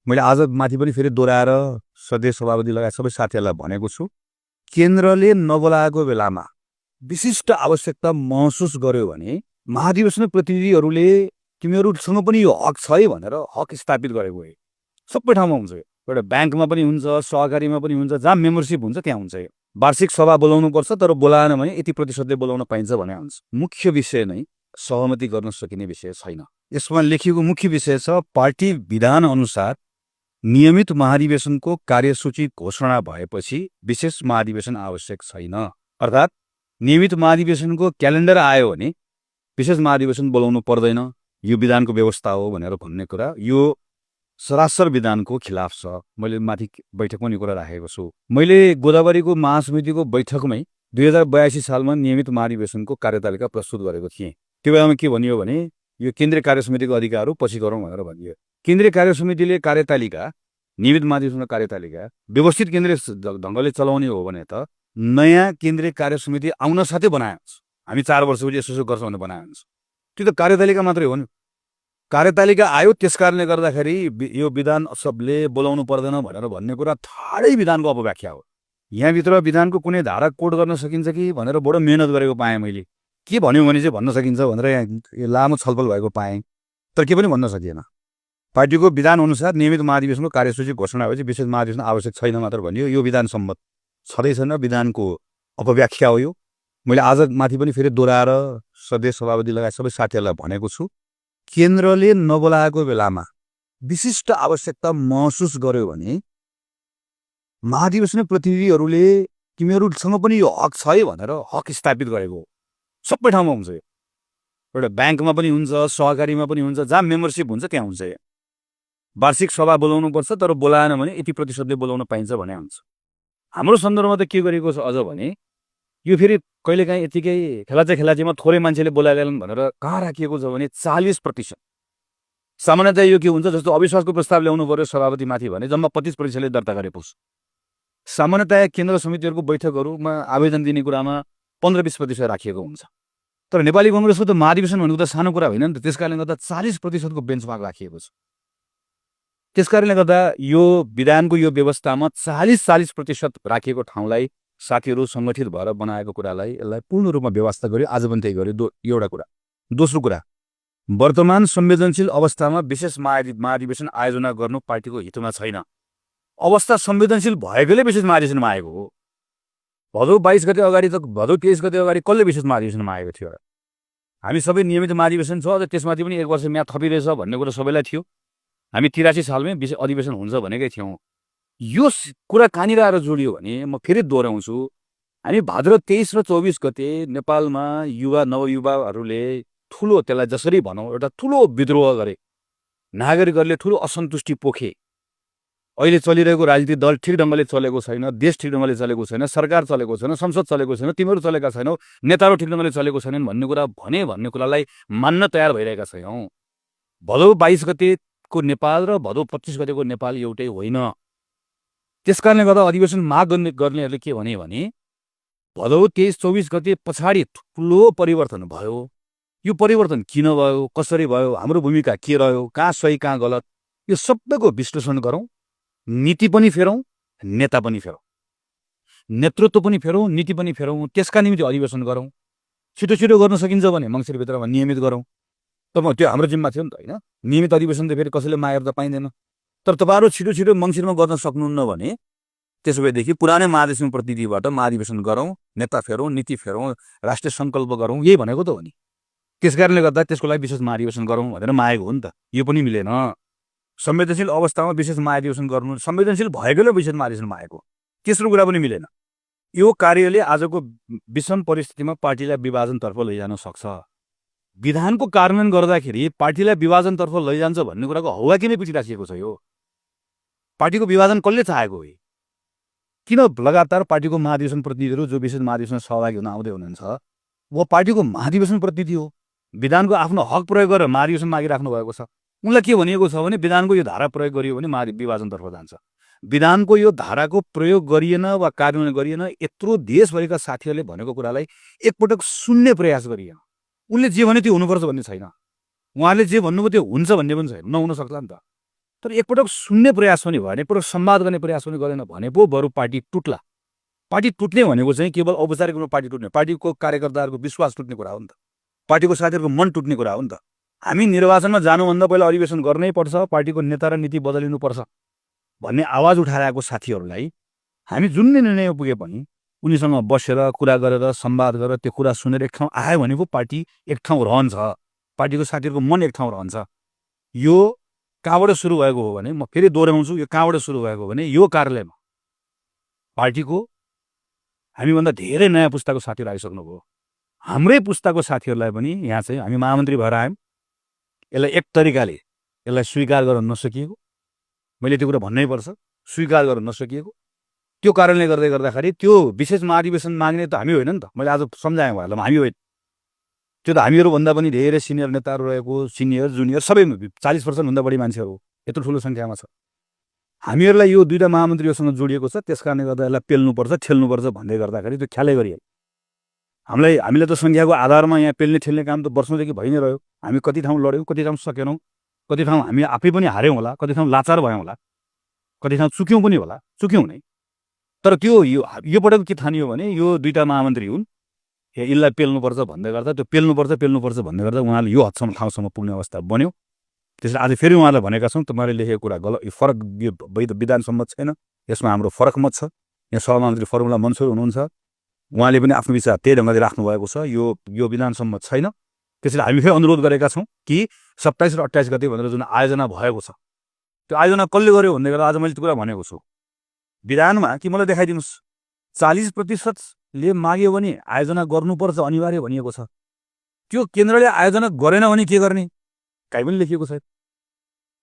मैले आज माथि पनि फेरि दोहोऱ्याएर सदस्य सभापति लगायत सबै साथीहरूलाई भनेको छु, केन्द्रले नबोलाएको बेलामा विशिष्ट आवश्यकता महसुस गर्यो भने महाधिवेशन प्रतिनिधिहरूले तिमीहरूसँग पनि यो हक छ है भनेर हक स्थापित गरेको हो। सबै ठाउँमा हुन्छ, एउटा ब्याङ्कमा पनि हुन्छ, सहकारीमा पनि हुन्छ, जहाँ मेम्बरसिप हुन्छ त्यहाँ हुन्छ। वार्षिक सभा बोलाउनु पर्छ, तर बोलाएन भने यति प्रतिशतले बोलाउन पाइन्छ भने हुन्छ। मुख्य विषय नै सहमति गर्न सकिने विषय छैन। यसमा लेखिएको मुख्य विषय छ पार्टी विधान अनुसार नियमित महाधिवेशनको कार्यसूची घोषणा भएपछि विशेष महाधिवेशन आवश्यक छैन। अर्थात् नियमित महाधिवेशनको क्यालेन्डर आयो भने विशेष महाधिवेशन बोलाउनु पर्दैन, यो विधानको व्यवस्था हो भनेर भन्ने कुरा यो सरासर विधानको खिलाफ छ। मैले माथि बैठक पनि कुरा राखेको छु। मैले गोदावरीको महासमितिको बैठकमै 2082 सालमा नियमित महाधिवेशनको कार्यतालिका प्रस्तुत गरेको थिएँ। त्यो बेलामा के भनियो भने यो केन्द्रीय कार्यसमितिको अधिकार हो, पछि गरौँ भनेर भनियो। केन्द्रीय कार्यसमितिले कार्यतालिका, नियमित महाधिवेशनको कार्यतालिका व्यवस्थित केन्द्रीय ढङ्गले चलाउने हो भने त नयाँ केन्द्रीय कार्यसमिति आउन साथै बनाएको छ। हामी 4 वर्षपछि यसो गर्छौँ भने बनाएको छ। त्यो त कार्यतालिका मात्रै हो नि। कार्यतालिका आयो, त्यस कारणले गर्दाखेरि यो विधान सबले बोलाउनु पर्दैन भनेर भन्ने कुरा ठाडै विधानको अपव्याख्या हो। यहाँभित्र विधानको कुनै धारा कोड गर्न सकिन्छ कि भनेर बडो मेहनत गरेको पाएँ मैले। के भन्यो भने चाहिँ भन्न सकिन्छ भनेर यहाँ लामो छलफल भएको पाएँ, तर के पनि भन्न सकिएन। पार्टीको विधान अनुसार नियमित महाधिवेशनको कार्यसूची घोषणा भएपछि विशेष महाधिवेशन आवश्यक छैन मात्र भनियो। यो विधान सम्मत छँदै छैन, विधानको अपव्याख्या हो यो। मैले आज माथि पनि फेरि दोहोऱ्याएर सदस्य सभापति लगायत सबै साथीहरूलाई भनेको छु, केन्द्रले नबोलाएको बेलामा विशिष्ट आवश्यकता महसुस गर्यो भने महाधिवेशन प्रतिनिधिहरूले तिमीहरूसँग पनि यो हक छ है भनेर हक स्थापित गरेको हो। सबै ठाउँमा हुन्छ, एउटा ब्याङ्कमा पनि हुन्छ, सहकारीमा पनि हुन्छ, जहाँ मेम्बरसिप हुन्छ त्यहाँ हुन्छ। वार्षिक सभा बोलाउनु पर्छ, तर बोलाएन भने यति प्रतिशतले बोलाउन पाइन्छ भने हुन्छ। हाम्रो सन्दर्भमा त के गरेको छ अझ भने यो फेरि कहिलेकाहीँ यतिकै खेलाचेमा थोरै मान्छेले बोलाएनन् भनेर कहाँ राखिएको छ भने 40%। सामान्यतया यो के हुन्छ, जस्तो अविश्वासको प्रस्ताव ल्याउनु पर्यो सभापतिमाथि भने जम्मा 25%ले दर्ता गरेपछि सामान्यतया केन्द्र समितिहरूको बैठकहरूमा आवेदन दिने कुरामा 15-20% राखिएको हुन्छ। तर नेपाली कङ्ग्रेसको त महाधिवेशन भनेको त सानो कुरा होइन नि त। त्यसकारणले गर्दा 40%को बेन्चमार्क राखिएको छ। त्यसकारणले गर्दा यो विधानको यो व्यवस्थामा 40% राखिएको ठाउँलाई साथीहरू सङ्गठित भएर बनाएको कुरालाई यसलाई पूर्ण रूपमा व्यवस्था गर्यो। आज पनि त्यही गर्यो। एउटा कुरा। दोस्रो कुरा, वर्तमान संवेदनशील अवस्थामा विशेष महाधिवेशन आयोजना गर्नु पार्टीको हितमा छैन। अवस्था संवेदनशील भएकोले विशेष महाधिवेशनमा आएको हो। भदौ 22 गते अगाडि त भदौ 23 गते अगाडि कसले विशेष महाधिवेशनमा आएको थियो? हामी सबै नियमित महाधिवेशन छ, त्यसमाथि पनि 1 वर्ष म्याद थपिरहेछ भन्ने कुरा सबैलाई थियो। हामी 83 सालमै विशेष अधिवेशन हुन्छ भनेकै थियौँ। यो कुरा कहाँनिर आएर जोडियो भने म फेरि दोहोऱ्याउँछु, हामी भाद्र 23 र 24 गते नेपालमा नवयुवाहरूले ठुलो, त्यसलाई जसरी भनौँ एउटा ठुलो विद्रोह गरे, नागरिकहरूले ठुलो असन्तुष्टि पोखे। अहिले चलिरहेको राजनीतिक दल ठिक ढङ्गले चलेको छैन, देश ठिक ढङ्गले चलेको छैन, सरकार चलेको छैन, संसद चलेको छैन, तिमीहरू चलेका छैनौ, नेताहरू ठिक ढङ्गले चलेको छैनन् भन्ने कुरालाई मान्न तयार भइरहेका छैनौँ। भदौ 22 गतेको नेपाल र भदौ 25 गतेको नेपाल एउटै होइन। त्यसकारणले गर्दा अधिवेशन माग गर्नेहरूले के भने भदौ 23-24 गते पछाडि ठुलो परिवर्तन भयो। यो परिवर्तन किन भयो, कसरी भयो, हाम्रो भूमिका के रह्यो, कहाँ सही कहाँ गलत, यो सबैको विश्लेषण गरौँ। नीति पनि फेरौँ, नेता पनि फेरौँ, नेतृत्व पनि फेरौँ, नीति पनि फेरौँ। त्यसका निम्ति अधिवेशन गरौँ। छिटो गर्न सकिन्छ भने मङ्सिरभित्रमा नियमित गरौँ। त त्यो हाम्रो जिम्मा थियो नि त होइन। नियमित अधिवेशन त फेरि कसैले मागेर त पाइँदैन। तर तपाईँहरू छिटो मङ्सिरमा गर्न सक्नुहुन्न भने त्यसो भएदेखि पुरानै महाधिवेशन प्रतिनिधिबाट महाधिवेशन गरौँ, नेता फेरौँ, नीति फेरौँ, राष्ट्रिय सङ्कल्प गरौँ, यही भनेको त हो नि। त्यसकारणले गर्दा त्यसको लागि विशेष महाधिवेशन गरौँ भनेर मागेको हो नि त। यो पनि मिलेन। संवेदनशील अवस्थामा विशेष महाधिवेशन गर्नु, संवेदनशील भएकोले विशेष महाधिवेशन मागेको। तेस्रो कुरा पनि मिलेन। यो कार्यले आजको विषम परिस्थितिमा पार्टीलाई विभाजनतर्फ लैजान सक्छ। विधानको कार्यान्वयन गर्दाखेरि पार्टीलाई विभाजनतर्फ लैजान्छ भन्ने कुराको हौवा किन पछि राखिएको छ? यो पार्टीको विभाजन कसले चाहेको हो? किन लगातार पार्टीको महाधिवेशन प्रतिनिधिहरू जो विशेष महाधिवेशन सहभागी हुन आउँदै हुनुहुन्छ वो पार्टीको महाधिवेशन प्रतिनिधि हो। विधानको आफ्नो हक प्रयोग गरेर महाधिवेशन मागिराख्नु भएको छ। उनलाई के भनिएको छ भने विधानको यो धारा प्रयोग गरियो भने विभाजनतर्फ जान्छ। विधानको यो धाराको प्रयोग गरिएन वा कार्यान्वयन गरिएन, यत्रो देशभरिका साथीहरूले भनेको कुरालाई एकपटक सुन्ने प्रयास गरिएन। उनले जे भने त्यो हुनुपर्छ भन्ने छैन। उहाँले जे भन्नुभयो त्यो हुन्छ भन्ने पनि छैन, नहुन सक्ला नि त। तर एकपटक सुन्ने प्रयास पनि भएन, एकपटक संवाद गर्ने प्रयास पनि गरेन भने पो बरु पार्टी टुट्ला। पार्टी टुट्ने भनेको चाहिँ केवल औपचारिक रूपमा पार्टी टुट्ने, पार्टीको कार्यकर्ताहरूको विश्वास टुट्ने कुरा हो नि त, पार्टीको साथीहरूको मन टुट्ने कुरा हो नि त। हामी निर्वाचनमा जानुभन्दा पहिला अधिवेशन गर्नै पर्छ, पार्टीको नेता र नीति बदलिनुपर्छ भन्ने आवाज उठाएको साथीहरूलाई हामी जुन निर्णय पुगे पनि उनीसँग बसेर कुरा गरेर संवाद गरेर त्यो कुरा सुनेर एक ठाउँ आयो भने पो पार्टी एक ठाउँ रहन्छ, पार्टीको साथीहरूको मन एक ठाउँ रहन्छ। यो कहाँबाट सुरु भएको हो भने, म फेरि दोहोऱ्याउँछु, यो कहाँबाट सुरु भएको हो भने यो कार्यालयमा पार्टीको हामीभन्दा धेरै नयाँ पुस्ताको साथीहरू आइसक्नुभयो। हाम्रै पुस्ताको साथीहरूलाई पनि यहाँ चाहिँ हामी महामन्त्री भएर आयौँ, यसलाई एक तरिकाले यसलाई स्वीकार गर्न नसकिएको, मैले त्यो कुरा भन्नै पर्छ, स्वीकार गर्न नसकिएको। त्यो कारणले गर्दाखेरि त्यो विशेष महाधिवेशन माग्ने त हामी होइन नि त, मैले आज सम्झाएँ उहाँहरूलाई, हामी होइन। त्यो त हामीहरूभन्दा पनि धेरै सिनियर नेताहरू रहेको, सिनियर जुनियर सबै 40%भन्दा बढी मान्छेहरू यत्रो ठुलो सङ्ख्यामा छ। हामीहरूलाई यो दुईवटा महामन्त्रीहरूसँग जोडिएको छ, त्यस कारणले गर्दा यसलाई पेल्नुपर्छ, ठेल्नुपर्छ भन्दै गर्दाखेरि त्यो ख्यालै गरिहाल्यो। हामीले त सङ्ख्याको आधारमा यहाँ पेल्ने ठेल्ने काम त वर्षौँदेखि भइ नै रह्यो। हामी कति ठाउँ लड्यौँ, कति ठाउँ सकेनौँ, कति ठाउँ हामी आफै पनि हार्यौँ होला, कति ठाउँ लाचार भयौँ होला, कति ठाउँ चुक्यौँ पनि होला, चुक्यौँ नै। तर त्यो यो पटक के ठानियो भने यो दुईवटा महामन्त्री हुन्, यसलाई पेल्नुपर्छ भन्दै गर्दा त्यो पेल्नुपर्छ भन्दै गर्दा उहाँले यो हदसम्म ठाउँसम्म पुग्ने अवस्था बन्यो। त्यसले आज फेरि उहाँलाई भनेका छौँ, तपाईँले लेखेको कुरा गलत, यो फरक, यो विधान सम्मत छैन, यसमा हाम्रो फरक मत छ। यहाँ सहमन्त्री फर्मुला मन्सुर हुनुहुन्छ, उहाँले पनि आफ्नो विचार त्यही ढङ्गले राख्नुभएको छ, यो विधान सम्मत छैन। त्यसैले हामी फेरि अनुरोध गरेका छौँ कि 27 र 28 गते भनेर जुन आयोजना भएको छ, त्यो आयोजना कसले गर्यो भन्दै गर्दा आज मैले त्यो कुरा भनेको छु विधानमा कि मलाई देखाइदिनुहोस् 40%ले माग्यो भने आयोजना गर्नुपर्छ अनिवार्य भनिएको छ। त्यो केन्द्रले आयोजना गरेन भने के गर्ने काहीँ पनि लेखिएको छैन।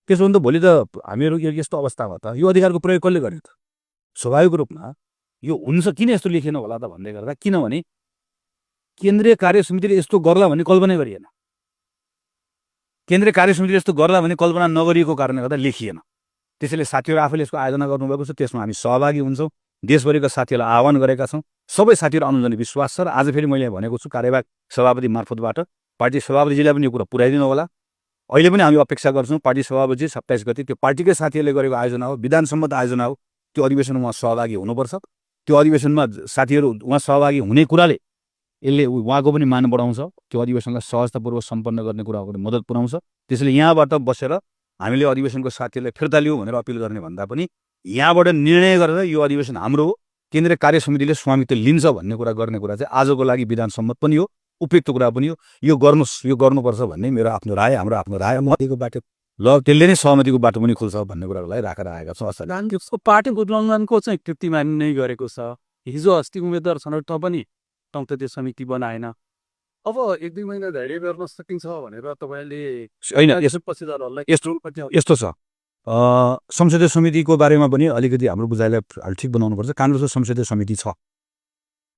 त्यसो भने त भोलि त हामीहरू यस्तो अवस्थामा त यो अधिकारको प्रयोग कसले गर्यो त? स्वाभाविक रूपमा यो हुन्छ, किन यस्तो लेखेन होला त भन्दै गर्दा, किनभने केन्द्रीय कार्य समितिले यस्तो गर्ला भन्ने कल्पना गरिएन, केन्द्रीय कार्य समितिले यस्तो गर्ला भन्ने कल्पना नगरिएको कारणले गर्दा लेखिएन। त्यसैले साथीहरू आफैले यसको आयोजना गर्नुभएको छ, त्यसमा हामी सहभागी हुन्छौँ, देशभरिका साथीहरूलाई आह्वान गरेका छौँ। सबै साथीहरू आउनुहुने विश्वास छ र आज फेरि मैले भनेको छु कार्यवाहक सभापति मार्फतबाट पार्टी सभापतिजीलाई पनि यो कुरा पुर्याइदिनु होला। अहिले पनि हामी अपेक्षा गर्छौँ पार्टी सभापति 27 गते त्यो पार्टीकै साथीहरूले गरेको आयोजना हो, विधान सम्मत आयोजना हो, त्यो अधिवेशनमा सहभागी हुनुपर्छ। त्यो अधिवेशनमा साथीहरू उहाँ सहभागी हुने कुराले यसले उहाँको पनि मान बढाउँछ, त्यो अधिवेशनलाई सहजतापूर्वक सम्पन्न गर्ने कुराको मद्दत पुर्याउँछ। त्यसैले यहाँबाट बसेर हामीले अधिवेशनको साथीहरूलाई फिर्ता लियौँ भनेर अपिल गर्ने भन्दा पनि यहाँबाट निर्णय गरेर यो अधिवेशन हाम्रो हो, केन्द्रीय कार्य समितिले स्वामित्व लिन्छ भन्ने कुरा गर्ने कुरा चाहिँ आजको लागि विधान सम्मत पनि हो, उपयुक्त कुरा पनि हो। यो गर्नुहोस्, यो गर्नुपर्छ भन्ने मेरो आफ्नो राय, हाम्रो आफ्नो राय, मतिको बाटो ल त्यसले नै सहमतिको बाटो पनि खुल्छ भन्ने कुरालाई राखेर आएका छौँ। त्यसको पार्टीको उल्लङ्घनको चाहिँ कृतिमान नै गरेको छ। हिजो अस्ति उम्मेद्वार छनौट पनि संसदीय समिति बनाएन। अब 1-2 महिना धैर्य गर्न सकिन्छ भनेर तपाईँले होइन, यस्तो छ संसदीय समितिको बारेमा पनि अलिकति हाम्रो बुझाइलाई ठिक बनाउनुपर्छ। काङ्ग्रेसको संसदीय समिति छ,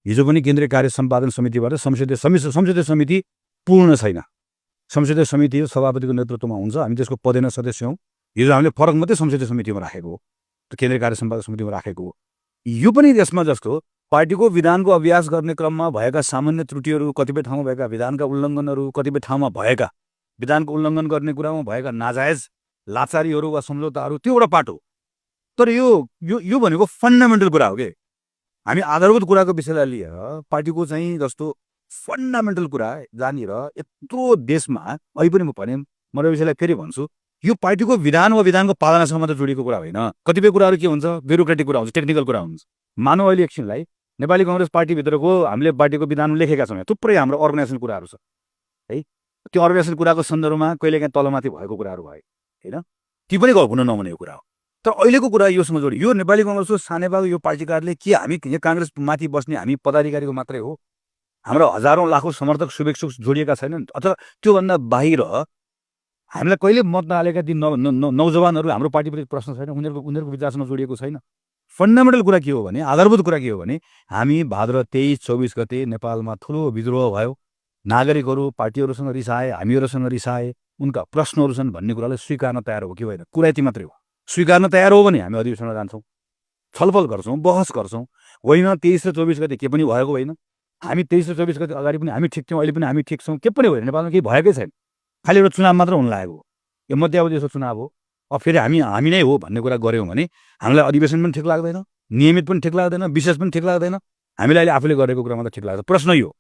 हिजो पनि केन्द्रीय कार्य सम्पादन समितिबाट संसदीय समिति पूर्ण छैन। संसदीय समिति हो, सभापतिको नेतृत्वमा हुन्छ, हामी त्यसको पदेन सदस्य हौँ। हिजो हामीले फरक मात्रै संसदीय समितिमा राखेको हो, त्यो केन्द्रीय कार्य सम्पादन समितिमा राखेको हो। यो पनि यसमा जस्तो पार्टीको विधानको अभ्यास गर्ने क्रममा भएका सामान्य त्रुटिहरू, कतिपय ठाउँमा भएका विधानका उल्लङ्घनहरू, कतिपय ठाउँमा भएका विधानको उल्लङ्घन गर्ने कुरामा भएका नाजायज लाचारीहरू वा सम्झौताहरू त्यो एउटा पाटो। तर यो भनेको फन्डामेन्टल कुरा हो कि हामी आधारभूत कुराको विषयलाई लिएर पार्टीको चाहिँ जस्तो फन्डामेन्टल कुरा जहाँनिर यत्रो देशमा अहिले पनि म भने म यो विषयलाई फेरि भन्छु, यो पार्टीको विधान वा विधानको पालनासँग मात्र जोडिएको कुरा होइन। कतिपय कुराहरू के हुन्छ, ब्युरोक्रेटिक कुरा हुन्छ, टेक्निकल कुरा हुन्छ। मानौ अहिले एकछिनलाई नेपाली काङ्ग्रेस पार्टीभित्रको हामीले पार्टीको विधानमा लेखेका छौँ, यहाँ थुप्रै हाम्रो अर्गनाइजेसन कुराहरू छ है, त्यो अर्गनाइजेसन कुराको सन्दर्भमा कहिलेकाहीँ तलमाथि भएको कुराहरू भयो होइन, ती पनि हुन नहुने कुरा हो। तर अहिलेको कुरा योसँग जोडी, यो नेपाली काङ्ग्रेसको सानेपाको यो पार्टी कार्यालय के हामी यहाँ काङ्ग्रेस माथि बस्ने हामी पदाधिकारीको मात्रै हो? हाम्रो हजारौँ लाखौँ समर्थक शुभेच्छुक जोडिएका छैनन्? अथवा त्योभन्दा बाहिर हामीलाई कहिले मत नहालेका ती नौजवानहरू हाम्रो पार्टीप्रति प्रश्न छैन, उनीहरूको विचारसँग जोडिएको छैन। फन्डामेन्टल कुरा के हो भने, आधारभूत कुरा के हो भने, हामी भाद्र 23-24 गते नेपालमा ठुलो विद्रोह भयो, नागरिकहरू पार्टीहरूसँग रिसाए, हामीहरूसँग रिसाए, उनका प्रश्नहरू छन् भन्ने कुरालाई स्वीकार्न तयार हो कि होइन, कुरा यति मात्रै हो। स्वीकार्न तयार हो भने हामी अधिवेशनमा जान्छौँ, छलफल गर्छौँ, बहस गर्छौँ। होइन 23 र 24 गते के पनि भएको होइन, हामी 23 र 24 गते अगाडि पनि हामी ठिक थियौँ, अहिले पनि हामी ठिक छौँ, के पनि होइन, नेपालमा केही भएकै छैन, खालि एउटा चुनाव मात्र हुन लागेको हो। यो मध्यावधिको चुनाव हो, अब फेरि हामी नै हो भन्ने कुरा गऱ्यौँ भने हामीलाई अधिवेशन पनि ठिक लाग्दैन, नियमित पनि ठिक लाग्दैन, विशेष पनि ठिक लाग्दैन। हामीलाई अहिले आफूले गरेको कुरा मात्रै ठिक लाग्छ। प्रश्न यो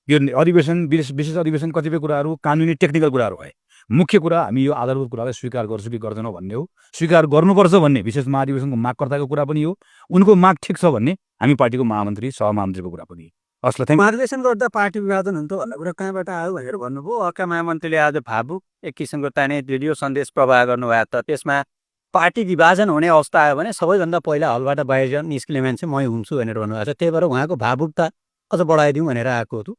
अधिवेशन विशेष अधिवेशन कतिपय कुराहरू कानुनी टेक्निकल कुराहरू भए, मुख्य कुरा हामी यो आधारभूत कुरालाई स्वीकार गर्छौँ कि गर्दैनौँ भन्ने हो। स्वीकार गर्नुपर्छ भन्ने विशेष महाधिवेशनको मागकर्ताको कुरा पनि हो, उनको माग ठिक छ भन्ने हामी पार्टीको महामन्त्री सहमहामन्त्रीको कुरा पनि हो। हस् ल, थ्याङ्क यू। महाधिवेशन गर्दा पार्टी विभाजन हुन्छ भन्ने कुरा कहाँबाट आयो भनेर भन्नुभयो। अर्का महामन्त्रीले आज भावुक एक किसिमको ताने रेडियो सन्देश प्रवाह गर्नुभयो। त त्यसमा पार्टी विभाजन हुने अवस्था आयो भने सबैभन्दा पहिला हलबाट बाहिर निस्किने मान्छे मै हुन्छु भनेर भन्नुभएको छ। त्यही भएर उहाँको भावुकता अझ बढाइदिउँ भनेर आएको हो।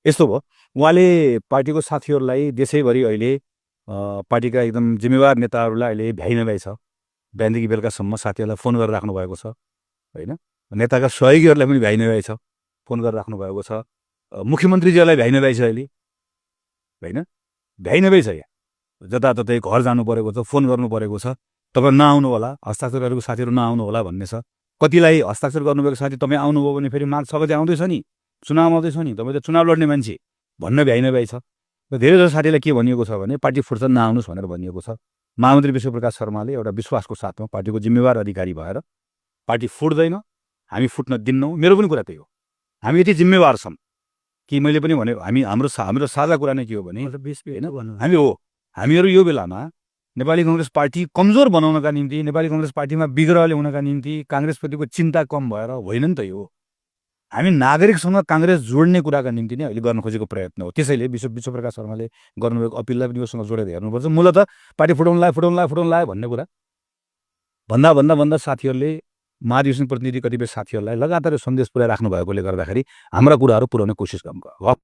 यस्तो भयो, उहाँले पार्टीको साथीहरूलाई देशैभरि अहिले पार्टीका एकदम जिम्मेवार नेताहरूलाई अहिले भ्याइ छ। बिहानदेखि बेलुकासम्म साथीहरूलाई फोन गरेर राख्नु भएको छ होइन। नेताका सहयोगीहरूलाई पनि भ्याइ छ, फोन गरेर राख्नु भएको छ। मुख्यमन्त्रीजीहरूलाई भ्याइ छ अहिले होइन, भ्याइ छ। यहाँ जताततै घर जानु परेको छ, फोन गर्नु परेको छ, तपाईँ नआउनु होला, हस्ताक्षर गरेको साथीहरू नआउनु होला भन्ने छ। कतिलाई हस्ताक्षर गर्नुभएको साथी तपाईँ आउनुभयो भने फेरि मार्च 6 गते आउँदैछ नि, चुनाव आउँदैछ नि, तपाईँ त चुनाव लड्ने मान्छे भन्न भ्याइ छ। र धेरैजसो साथीलाई के भनिएको छ भने पार्टी फुट्छ नआउनुहोस् भनेर भनिएको छ। महामन्त्री विश्वप्रकाश शर्माले एउटा विश्वासको साथमा पार्टीको जिम्मेवार अधिकारी भएर पार्टी फुट्दैन, हामी फुट्न दिन्नौँ। मेरो पनि कुरा त्यही हो, हामी यति जिम्मेवार छौँ कि मैले पनि भने हाम्रो साझा कुरा नै के हो भने होइन, हामीहरू यो बेलामा नेपाली काङ्ग्रेस पार्टी कमजोर बनाउनका निम्ति, नेपाली काङ्ग्रेस पार्टीमा विग्रह ल्याउनका निम्ति काङ्ग्रेसप्रतिको चिन्ता कम भएर होइन नि त। यो हामी नागरिकसँग काङ्ग्रेस जोड्ने कुराका निम्ति नै अहिले गर्न खोजेको प्रयत्न हो। त्यसैले विश्वप्रकाश शर्माले गर्नुभएको अपिललाई पनि योसँग जोडेर हेर्नुपर्छ। मूलत पार्टी फुटाउन लायो भन्ने कुरा भन्दा साथीहरूले महाधिवेशन प्रतिनिधि कतिपय साथीहरूलाई लगातार सन्देश पुर्याइराख्नु भएकोले गर्दाखेरि हाम्रा कुराहरू पुर्याउने कोसिस गर्नुभयो।